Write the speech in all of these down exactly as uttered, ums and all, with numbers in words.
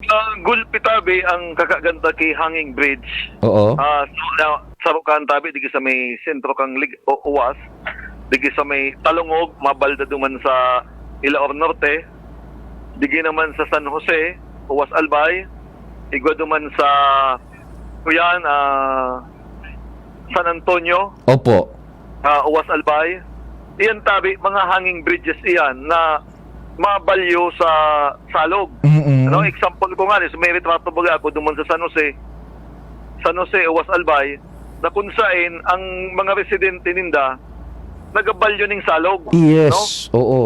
Ah, gulpi tabi ang kakaganda ki hanging bridge. Oo. Ah, so, na, saro kan tabi, digi sa may sentro kang Lig-, o, Uwas, digi sa may Talungog, mabalda duman sa Ilaor Norte, digi naman sa San Jose, Uwas Albay, igwa duman sa, kuyan, ah, San Antonio, Opo. ah, Uwas Albay. Iyan tabi, mga hanging bridges iyan na mabalyo sa salog. Mm-mm. Ano, example ko nga, is may retrato baga ako duman sa San Jose, San Jose, Uwas Albay, na kung sain ang mga residente ninda nagabalyo ning salog, Yes, no? oo.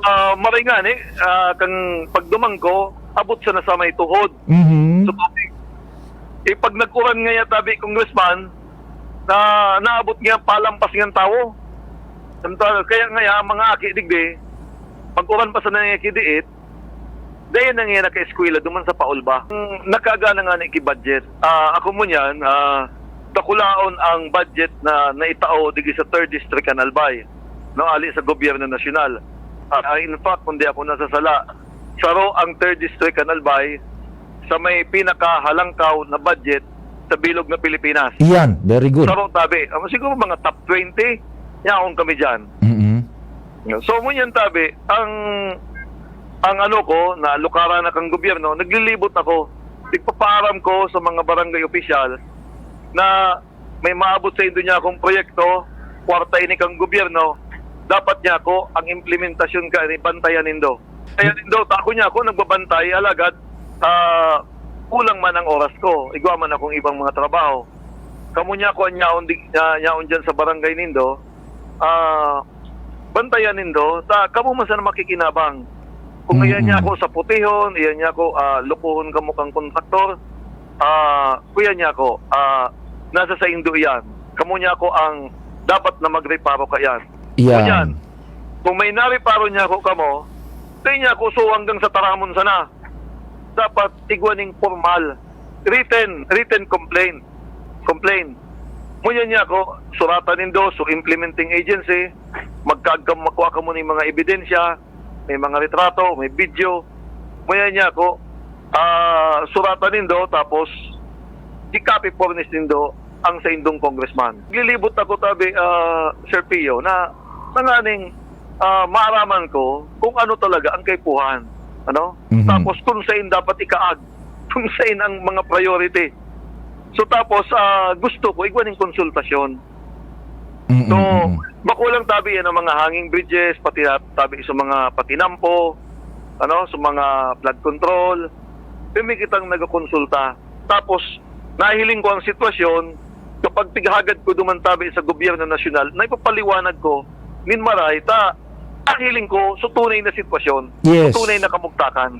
Ah, maray nga ni, ah, kang pagduman ko, abot siya na sa may tuhod. Mhm. So, eh, pag nag-uran ngaya tabi, Congressman, na naabot niya palampas niyang tawo. Samtang, kaya ngaya, ang mga aki digdi, pag-uran pa sana niya kidiit, dahil na niya naka-eskwela duman sa Paulba. Ang nakagana nga ni ki budget, ah, ako mo niyan, ah, dakulaon ang budget na naitao digi sa third District kan Albay, no, ali sa gobyerno nasyonal. Ah, in fact, kung di ako nasasala, saro ang third District kan Albay sa may pinakahalangkaw na budget sa bilog na Pilipinas. Iyan, very good. Saro tabi. Ah, siguro mga top twenty, yaon kami diyan. Mm-mm. So, ngunyan tabi, ang, ang ano ko, na lukaran na kang gobyerno, naglilibot ako. Ipapaaram ko sa mga barangay opisyal na may maabot sa indo niya akong proyekto, kwarta ini kang gobyerno, dapat niya ako, ang implementasyon ka, ini bantayan nindo. Kaya nindo, ta ako niya ako nagbabantay, alagad, ah, kulang man ang oras ko, igwa man akong ibang mga trabaho. Kamo niya ako, nyaon, di, nya-, nyaon dyan sa barangay nindo, ah, bantayan nindo, ta kamo man sana makikinabang. Kung Mm-mm. iyan niya ako sa putihon, iyan niya ako, ah, lukuhon kamo kang kontraktor, ah, kuya niya ako, ah, nasa saindo iyan. Kamo niya ako ang dapat na magreparo kaiyan. Iyan. Ngunyan, kung may nareparo niya ako kamo, dai niya ako so hanggang sa taramon sana. Dapat igwa ning formal, written, written complaint. Complaint. Ngunyan niya ako, suratan nindo, so implementing agency, magkaag-, magkuha kamo ning mga ebidensya, may mga retrato, may video. Ngunyan niya ako, ah, suratan nindo, tapos i-copy furnish nindo ang saindong congressman. Naglilibot ako tabi, ah, Sir Pio, na tanganing, ah, maaraman ko kung ano talaga ang kaipuhan, ano? Mhm. Tapos kung sain dapat ikaag, kung sain ang mga priority. So, tapos, ah, gusto ko igwa ning konsultasyon. Mm, So, mm, mm. bako lang tabi yan ang mga hanging bridges, pati na, tabi sa mga patinampo, ano, sa mga flood control. Pirmi kitang nagakonsulta. Tapos, nahiling ko ang sitwasyon, kapag pighagad ko duman tabi sa gobyerno nasyonal, na ipapaliwanag ko, nin maray, ta, nahiling ko sa tunay na sitwasyon, Yes. sa tunay na kamugtakan.